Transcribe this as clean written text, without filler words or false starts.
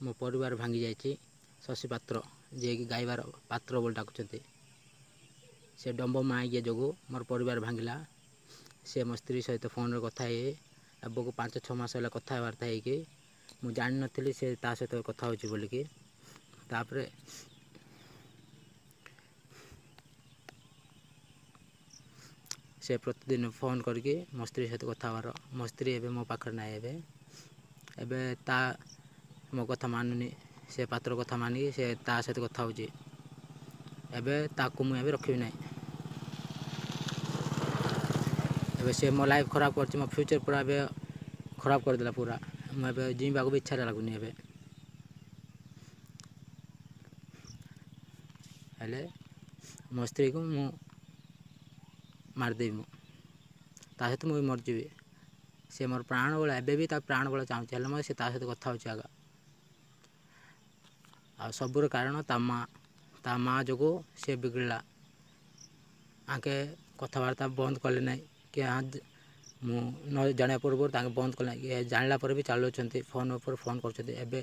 ମୋ ପରିବାର ଭାଙ୍ଗି ଯାଇଛି। ଶଶୀ ପାତ୍ର, ଯିଏକି ଗାଇବାର ପାତ୍ର ବୋଲି ଡାକୁଛନ୍ତି, ସେ ଡମ୍ବ ମାଇକିଆ ଯୋଗୁଁ ମୋର ପରିବାର ଭାଙ୍ଗିଲା। ସେ ମୋ ସ୍ତ୍ରୀ ସହିତ ଫୋନ୍ରେ କଥା ହେଇ ଏବେକୁ 5-6 ମାସ ହେଲା କଥାବାର୍ତ୍ତା ହେଇକି, ମୁଁ ଜାଣିନଥିଲି ସେ ତା ସହିତ କଥା ହେଉଛି ବୋଲିକି। ତାପରେ ସେ ପ୍ରତିଦିନ ଫୋନ୍ କରିକି ମୋ ସ୍ତ୍ରୀ ସହିତ କଥା ହେବାର। ମୋ ସ୍ତ୍ରୀ ଏବେ ମୋ ପାଖରେ ନାହିଁ। ଏବେ ତା ମୋ କଥା ମାନୁନି, ସେ ପାତ୍ର କଥା ମାନିକି ସେ ତା ସହିତ କଥା ହେଉଛି। ଏବେ ତାକୁ ମୁଁ ଏବେ ରଖିବି ନାହିଁ। ଏବେ ସେ ମୋ ଲାଇଫ୍ ଖରାପ କରିଛି, ମୋ ଫ୍ୟୁଚର୍ ପୁରା ଏବେ ଖରାପ କରିଦେଲା ପୁରା। ମୁଁ ଏବେ ଜିଇଁବାକୁ ବି ଇଚ୍ଛା ଲାଗୁନି ଏବେ। ହେଲେ ମୋ ସ୍ତ୍ରୀକୁ ମୁଁ ମାରିଦେବି, ମୁଁ ତା ସହିତ ମୁଁ ବି ମରିଯିବି। ସେ ମୋର ପ୍ରାଣ ବଳ, ଏବେ ବି ତା ପ୍ରାଣ ବଳ ଚାହୁଁଛି, ହେଲେ ମୋର ସେ ତା ସହିତ କଥା ହେଉଛି ଆଗ। ଆଉ ସବୁର କାରଣ ତା ମା', ତା ମା' ଯୋଗୁଁ ସେ ବିଗିଡ଼ିଲା। ଆଙ୍କେ କଥାବାର୍ତ୍ତା ବନ୍ଦ କଲେ ନାହିଁ କି ମୁଁ ନ ଜାଣିବା ପୂର୍ବରୁ ତାଙ୍କେ ବନ୍ଦ କଲେ ନାହିଁ କି, ଜାଣିଲା ପରେ ବି ଚାଲୁଛନ୍ତି, ଫୋନ୍ ଉପରେ ଫୋନ୍ କରୁଛନ୍ତି ଏବେ।